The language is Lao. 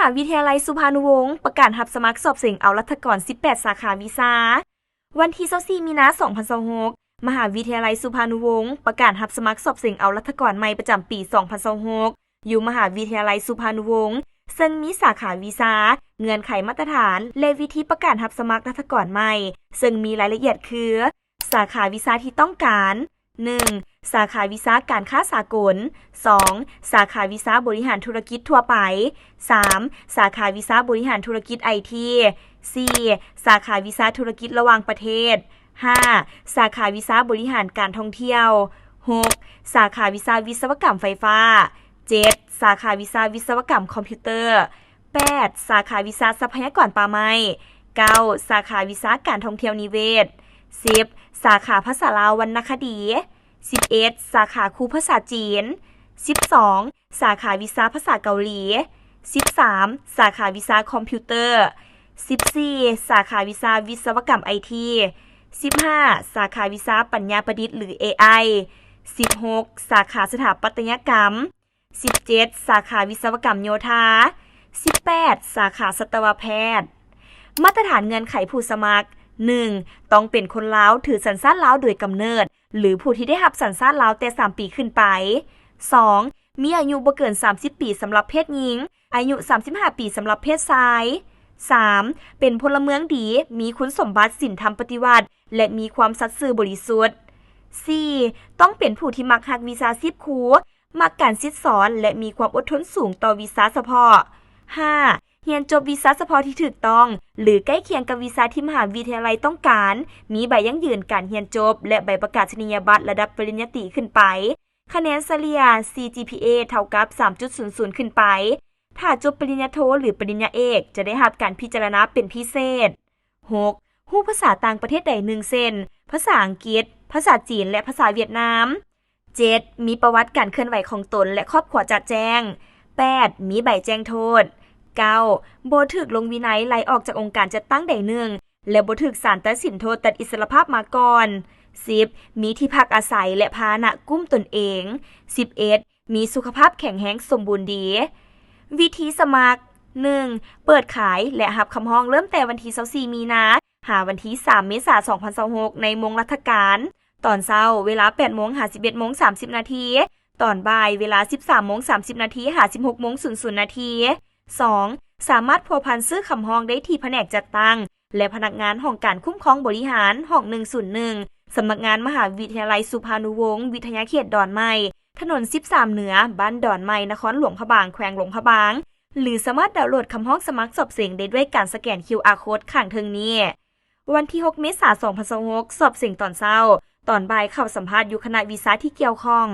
າວິທະຍາໄລສຸພານຸວົງ ປະກາດຮັບສະໝັກສອບເສັງເອົາລັດຖະກອນສິບແປດສາຂາວິຊາ. ວັນທີຊາວສີ່ມີນາ ສອງພັນຊາວຫົກ ມະຫາວິທະຍາໄລສຸພານຸວົງ ປະກາດຮັບສະໝັກສອບເສັງເອົາລັດຖະກອນໃໝ່ປະຈຳປີສອງພັນຊາວຫົກ ຢູ່ມະຫາວິທະຍາໄລສຸພານຸວົງ ເຊິ່ງມີສາຂາວິຊາ, ເງື່ອນໄຂມາດຕະຖານ ແລະ ວິທີປະກາດຮັບສະໝັກລັດຖະກອນໃໝ່ ເຊິ່ງມີລາຍລະອຽດຄື ສາຂາວິຊາທີ່ຕ້ອງການ ໜຶ່ງ ສາຂາວິຊາການຄ້າສາກົນ, ສອງ ສາຂາວິຊາບໍລິຫານທຸລະກິດທົ່ວໄປ, ສາມ ສາຂາວິຊາບໍລິຫານທຸລະກິດໄອທີ, ສີ່ ສາຂາວິຊາທຸລະກິດລະຫວ່າງປະເທດ, ຫ້າ ສາຂາວິຊາບໍລິຫານການທ່ອງທ່ຽວ, ຫົກ ສາຂາວິຊາວິສະວະກຳໄຟຟ້າ, ເຈັດ ສາຂາວິຊາວິສະວະກຳຄອມພິວເຕີ, ແປດ ສາຂາວິຊາຊັບພະຍາກອນປ່າໄມ້, ເກົ້າ ສາຂາວິຊາການທ່ອງທ່ຽວນິເວດ, ສິບ ສາຂາພາສາລາວວັນນະຄະດີ, ສິບເອັດ ສາຂາຄູພາສາຈີນ, ສິບສອງ ສາຂາວິຊາພາສາເກົາຫຼີ, ສິບສາມ ສາຂາວິຊາຄອມພິວເຕີ, ສິບສີ່ ສາຂາວິຊາວິສະວະກຳໄອທີ, ສິບຫ້າ ສາຂາວິຊາປັນຍາປະດິດ ຫຼື ເອໄອ, ສິບຫົກ ສາຂາສະຖາປັດຕະຍະກຳ, ສິບເຈັດ ສາຂາວິສະວະກຳໂຍທາ, ສິບແປດ ສາຂາສັດຕະວະແພດ. ມາດຕະຖານເງື່ອນໄຂຜູ້ສະໝັກ ໜຶ່ງ ຕ້ອງເປັນຄົນລາວ ຖືສັນຊາດລາວໂດຍກຳເນີດ ຫຼື ຜູ້ທີ່ໄດ້ຮັບສັນຊາດລາວແຕ່ສາມປີຂຶ້ນໄປ, ສອງ ມີອາຍຸບໍ່ເກີນສາມສິບປີສຳລັບເພດຍິງ, ອາຍຸສາມສິບຫ້າປີສຳລັບເພດຊາຍ, ສາມ ເປັນພົນລະເມືອງດີ, ມີຄຸນສົມບັດສິນທຳປະຕິວັດ ແລະ ມີຄວາມສັດຊື່ບໍລິສຸດ, ສີ່ ຕ້ອງເປັນຜູ້ທີ່ມັກຮັກວິຊາຊີບຄູ, ມັກການສິດສອນ ແລະ ມີຄວາມອົດທົນສູງຕໍ່ວິຊາສະເພາະ, ຫ້າ ຮຽນຈົບວິຊາສະເພາະທີ່ຖືກຕ້ອງ ຫຼື ໃກ້ຄຽງກັບວິຊາທີ່ມະຫາວິທະຍາໄລຕ້ອງການ, ມີໃບຢັ້ງຢືນການຮຽນຈົບ ແລະ ໃບປະກາສະນີຍະບັດລະດັບປະລິນຍາຕີຂຶ້ນໄປ, ຄະແນນສະເລ່ຍ ຊີຈີພີເອ ເທົ່າກັບສາມຈຸດສູນສູນຂຶ້ນໄປ. ຖ້າຈົບປະລິນຍາໂທ ຫຼື ປະລິນຍາເອກ ຈະໄດ້ຮັບການພິຈາລະນາເປັນພິເສດ. ຫົກ ຮູ້ພາສາຕ່າງປະເທດໃດໜຶ່ງ ເຊັ່ນ ພາສາອັງກິດ, ພາສາຈີນ ແລະ ພາສາຫວຽດນາມ. ເຈັດ ມີປະຫວັດການເຄື່ອນໄຫວຂອງຕົນ ແລະ ຄອບຄົວຈະແຈ້ງ. ແປດ ມີໃບແຈ້ງໂທດ. ເກົ້າ ບໍ່ຖືກລົງວິໄນໄລ່ອອກຈາກອົງການຈັດຕັ້ງໃດໜຶ່ງ ແລະ ບໍ່ຖືກສານຕັດສິນໂທດຕັດອິດສະລະພາບມາກ່ອນ. ສິບ ມີທີ່ພັກອາໄສ ແລະ ພາຫະນະກຸ້ມຕົນເອງ. ສິບເອັດ ມີສຸຂະພາບແຂງແຮງສົມບູນດີ. ວິທີສະໝັກ ໜຶ່ງ ເປີດຂາຍ ແລະ ຮັບຄຳຮ້ອງເລີ່ມແຕ່ວັນທີຊາວສີ່ມີນາ ຫາວັນທີສາມເມສາ ສອງພັນຊາວຫົກ ໃນໂມງລັດຖະການ ຕອນເຊົ້າ ເວລາແປດໂມງຫາສິບເອັດໂມງສາມສິບນາທີ, ຕອນບ່າຍ ເວລາສິບສາມໂມງສາມສິບນາທີ ຫາສິບຫົກໂມງສູນສູນນາທີ. ສອງ ສາມາດພົວພັນຊື້ຄຳຮ້ອງໄດ້ທີ່ພະແນກຈັດຕັ້ງ ແລະ ພະນັກງານຫ້ອງການຄຸ້ມຄອງບໍລິຫານ ຫ້ອງໜຶ່ງສູນໜຶ່ງ ສຳນັກງານມະຫາວິທະຍາໄລສຸພານຸວົງ ວິທະຍາເຂດດອນໃໝ່, ຖະໜົນສິບສາມເໜືອ, ບ້ານດອນໃໝ່, ນະຄອນຫຼວງພະບາງ, ແຂວງຫຼວງພະບາງ ຫຼື ສາມາດດາວໂຫຼດຄຳຮ້ອງສະໝັກສອບເສັງໄດ້ດ້ວຍການສະແກນຄິວອາໂຄດຂ້າງເທິງນີ້. ວັນທີຫົກເມສາ ສອງພັນຊາວຫົກ ສອບເສັງຕອນເຊົ້າ, ຕອນບ່າຍເຂົ້າສຳພາດຢູ່ຄະນະວິຊາທີ່ກ່ຽວຂ້ອງ.